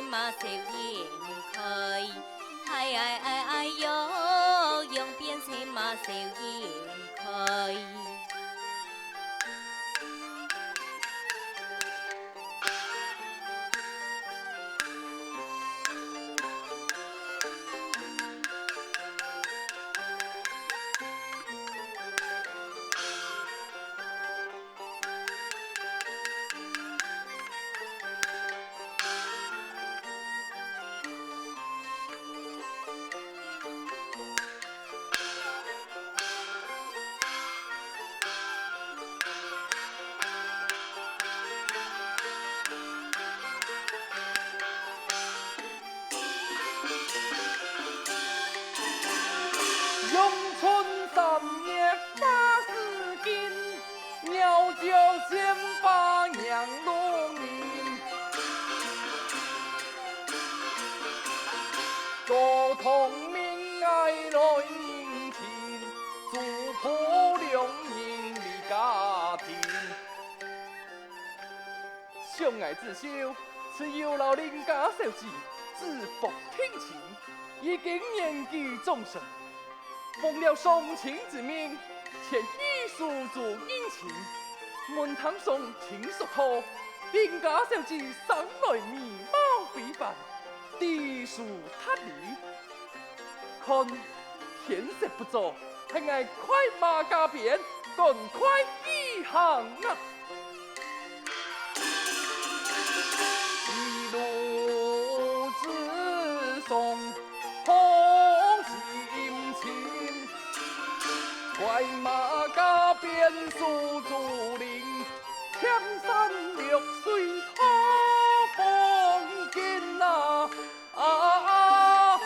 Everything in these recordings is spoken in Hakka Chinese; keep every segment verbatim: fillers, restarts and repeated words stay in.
马笑颜开，哎哎哎哎哟，永变成马笑颜开。阳春三月八字经，鸟叫鲜花让路人。高堂明月来迎亲，主仆两人为家庭。 相爱之秀，自幼老林家小姐，子伯定亲，已经年纪中盛，奉了双亲之命，前去苏州迎亲。门堂上听说道，林家小姐生来美貌非凡，知书达理。 看，天色不早，待𠊎快马加鞭，赶快起行啊！一路之上好心情，快马加鞭苏州城，青山绿水好风景啊！ 啊，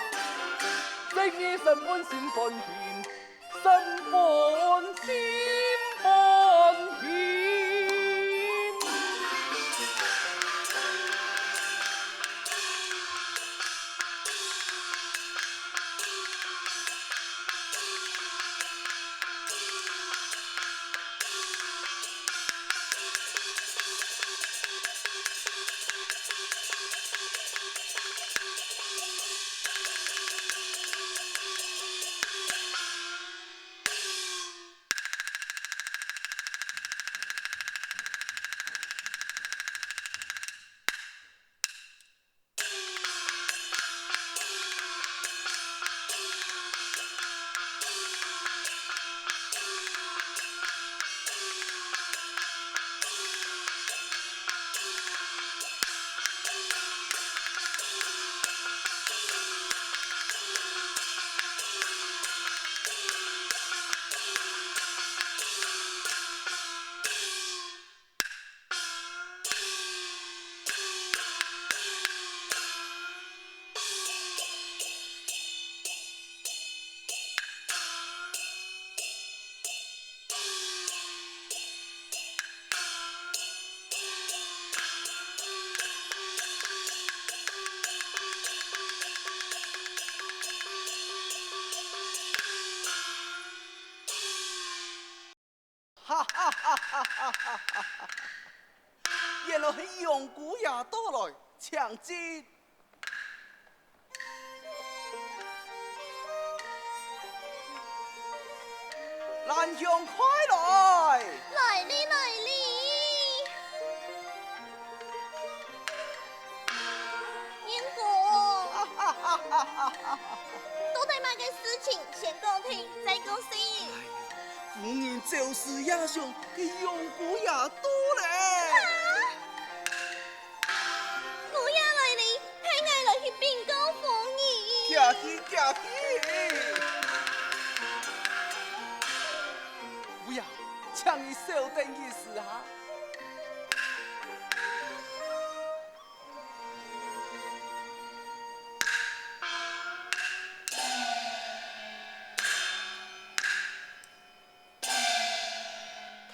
这日新婚心欢喜，新婚心欢喜。哈哈哈哈哈哈哈！原来係杨姑爷到来，请进。兰香，快来！来哩，来哩。 英哥，到底麼个事情，先講定，再講細。夫人，就是夜上个楊姑爷到咧。哈？姑爺來哩，派𠊎來去禀告夫人。遽去，遽去。姑爺，請你稍等一時哈。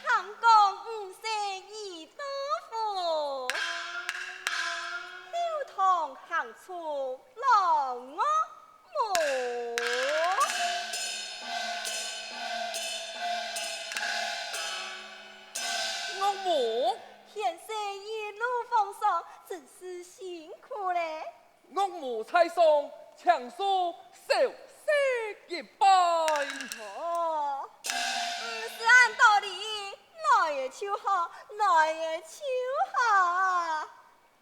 聽講吳婿已到府，柳堂行出樂樂門。樂門？贤婿一路奉上，真是辛苦咧。岳母在上，請恕小婿一拜。哦，毋使恁多禮，來了就好，來了就好。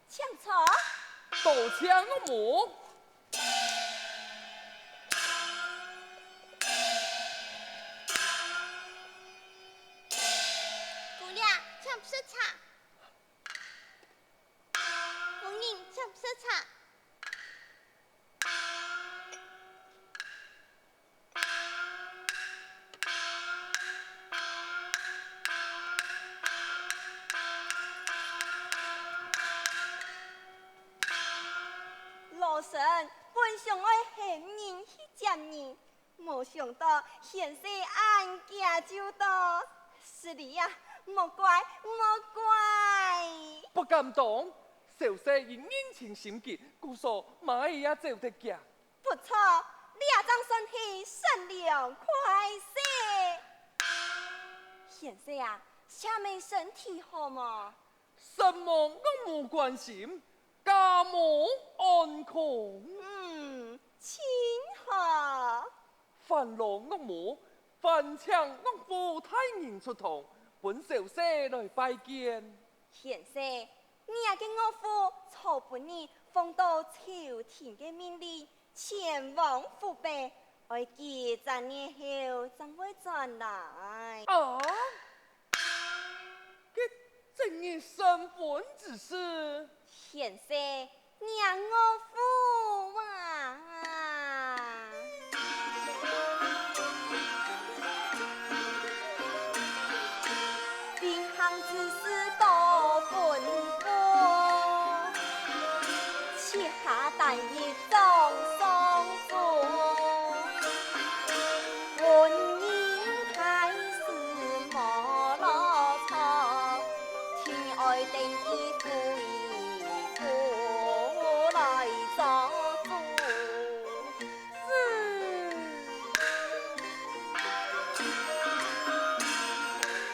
請坐。多謝岳母。 姑娘，請食茶。夫人，請食茶。 老身本想愛喊人去接你，無想到賢婿恁遽就到。失禮啊，莫怪，莫怪。不敢當，小婿以人情心急，故所麼个也走得遽。不錯，這正算係善良快婿。賢婿啊，請問身體好無？ 承蒙岳母關心，家務安康。嗯，真好。煩勞岳母，煩請岳父大人出堂，分小婿來拜見。賢婿，若个岳父早分你奉到朝廷个命令，前往湖北，愛幾隻月後正會轉來。啊？ 佢正日新婚之時。賢婿，若岳父啊！臨行之事多吩咐，膝下但願掌上珠。 婚姻大事莫落錯，定愛登記回府來作主。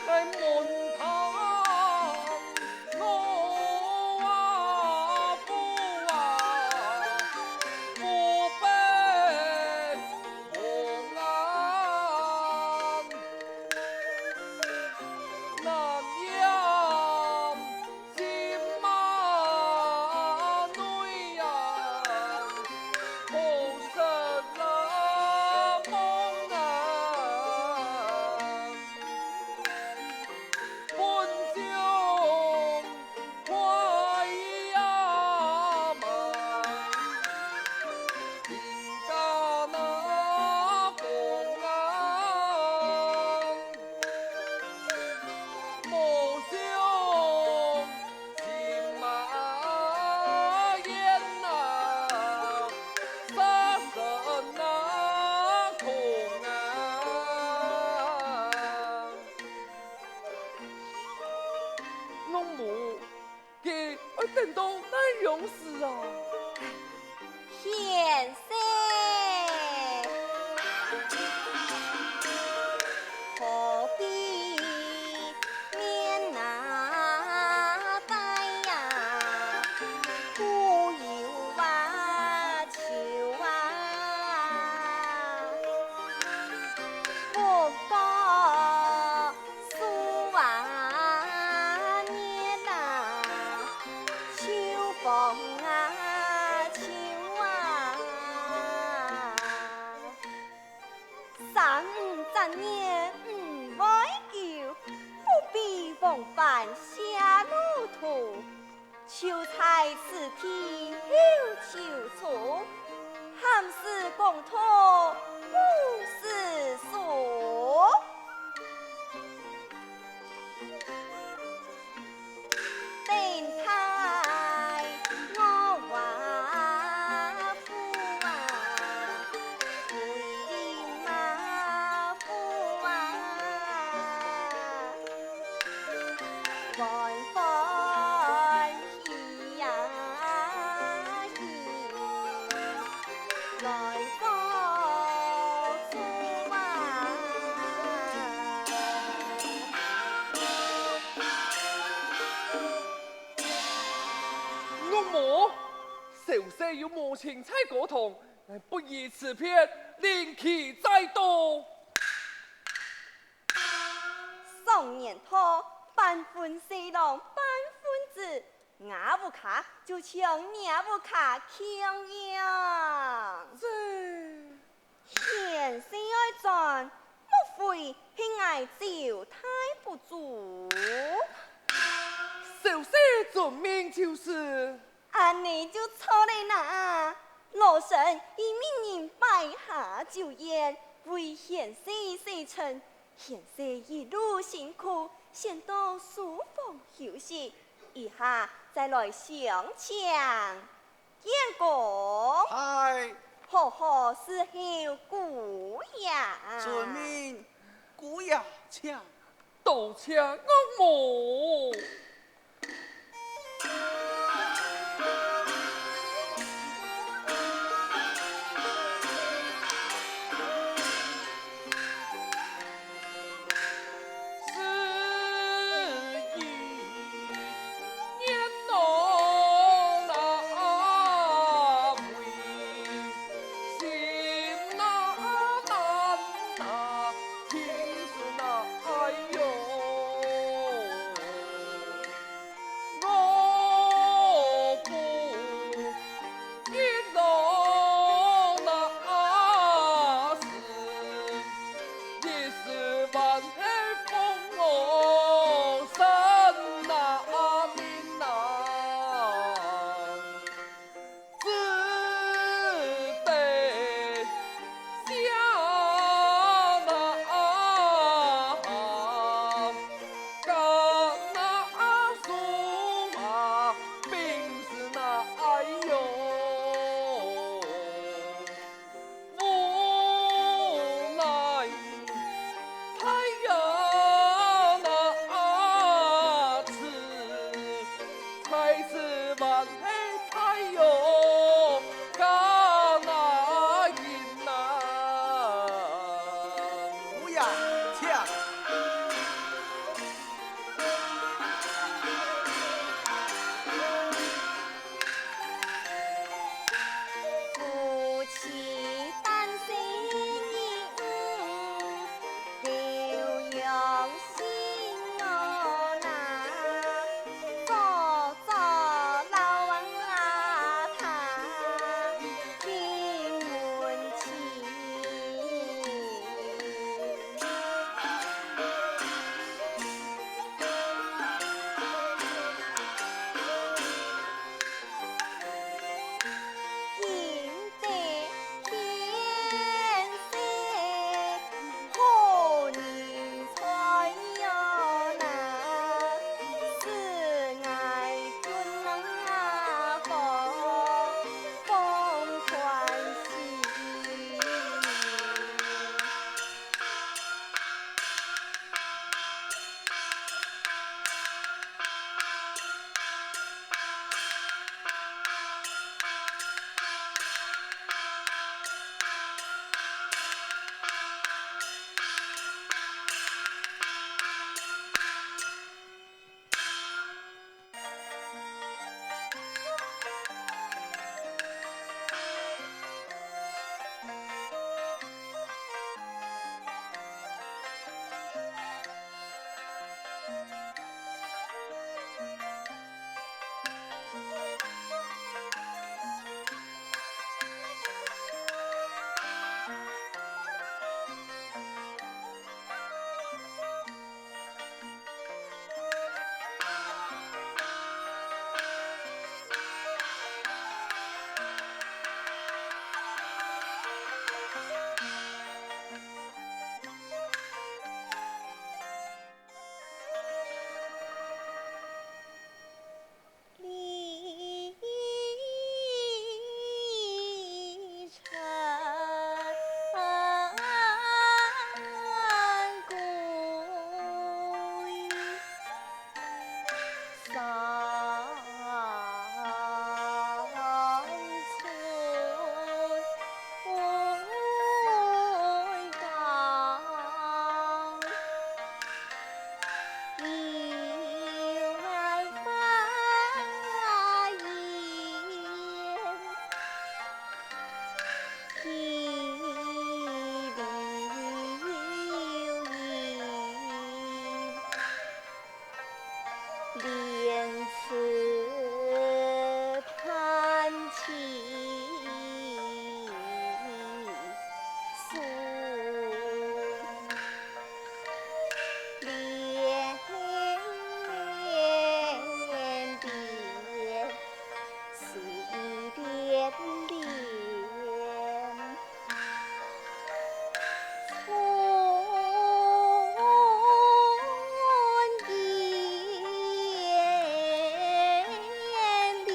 來問他。 我啊，父啊，父辈同安，难掩心啊内啊，可失啊望啊。 本想快呀嘛，人家那公安，无想心啊冤啊，杀身啊公安。 岳母，佢愛等到哪央時啊？賢婿，何必面那帶呀，苦有啊，愁啊。 不過數啊月啊，秋風啊秋啊，三五隻月毋會久，不必往返謝路途。 就在此地休久處，閒時講道，午時書。等待我啊，父啊，歸林馬府啊。 歡歡喜呀喜，來做主啊。小婿有母親在高堂，不宜此片，另覓再度。常言道，半分婿郎半分子，吾屋下就像若屋下共樣。這 賢婿愛轉，莫非係𠊎招待不周？小婿遵命就是。恁呢就著了哪！老身已命人擺下酒宴，為賢婿洗塵。賢婿一路辛苦，先到書房休息，一下再來相請。 見過。嗨。好好伺候姑爺。遵命，姑爺請。多謝岳母。莲池潭起水。潋潋水潋潋。 春天里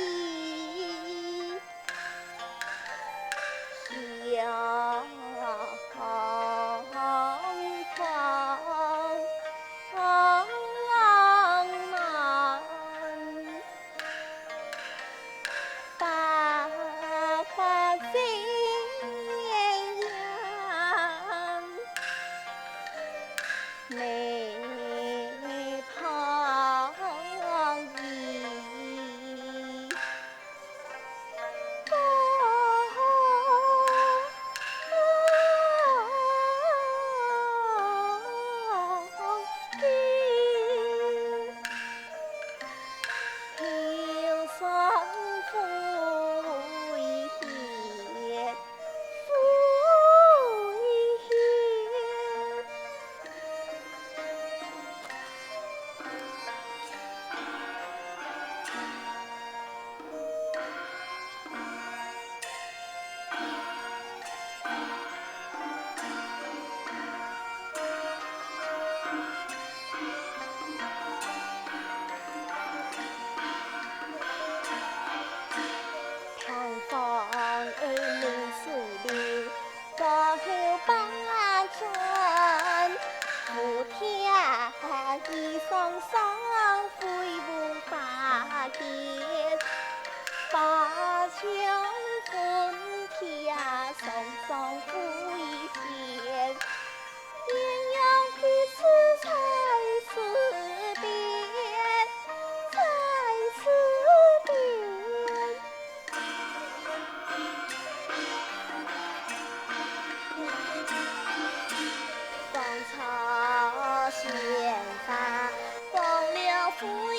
香飘满。 白发遮眼，梅泡已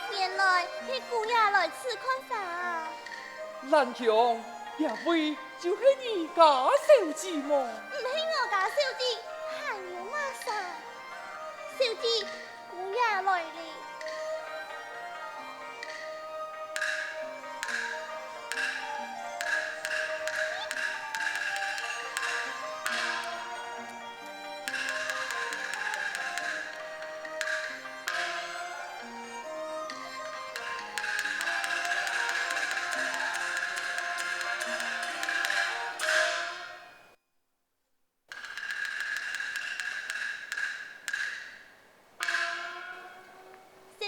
原來係姑爺來此看花啊！蘭香，這位就係你家小姐無？毋係我家小姐，還有麼儕？小姐， 姑爺來了。小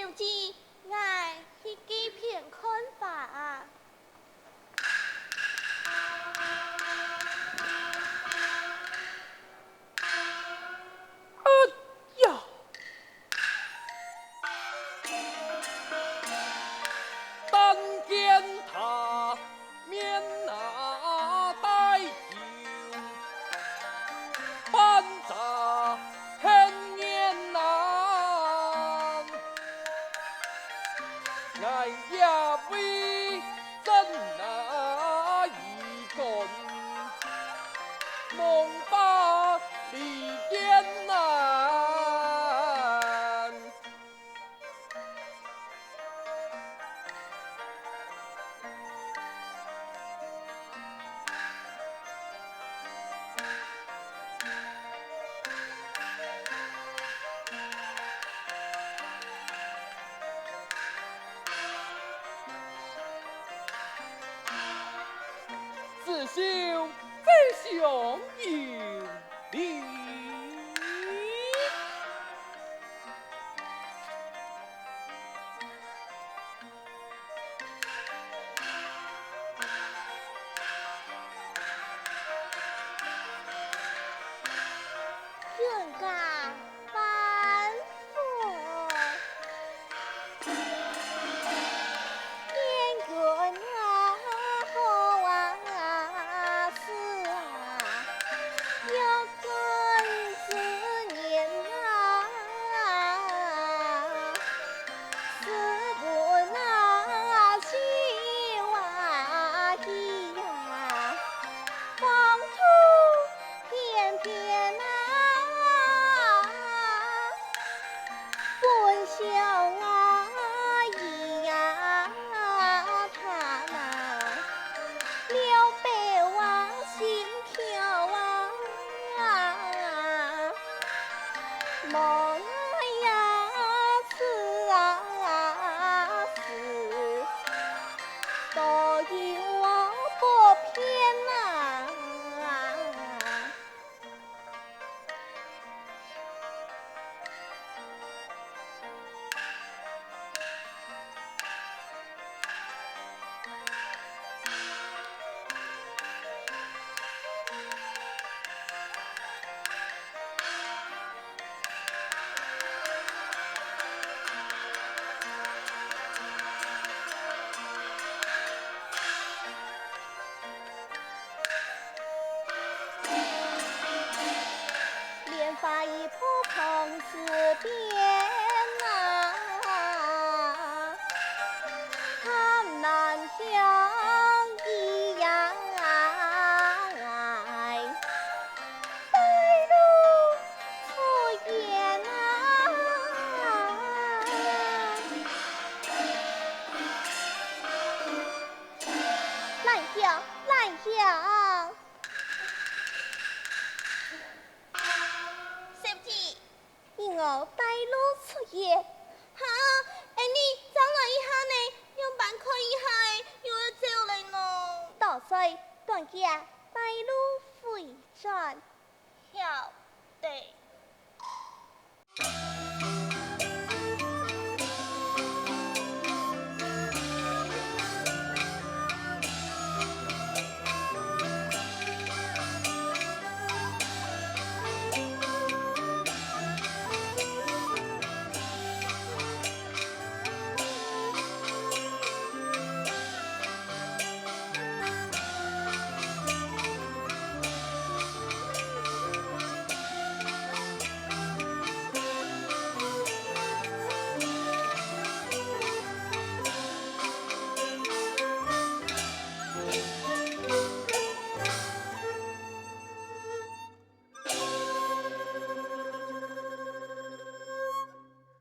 俺也為爭那一官，望把利見難。 子修，在上有禮。 冤家万福。冤冤啊，好啊，是啊，有根之年啊。 斯文啊，秀啊，喜呀，风土变变啊，本相啊，咿呀，他那，了白话心跳啊。 无奈呀，此啊事，都由我不偏啊。 莲花一扑空自变啊，看南向一呀，带路出言啊。 烂笑，烂笑。小姐，你我带路出言。哈，恁呢，再来一下呢，仰般看一下仔，又愛走了呢？多嘴，短腳，带路回轉。曉得。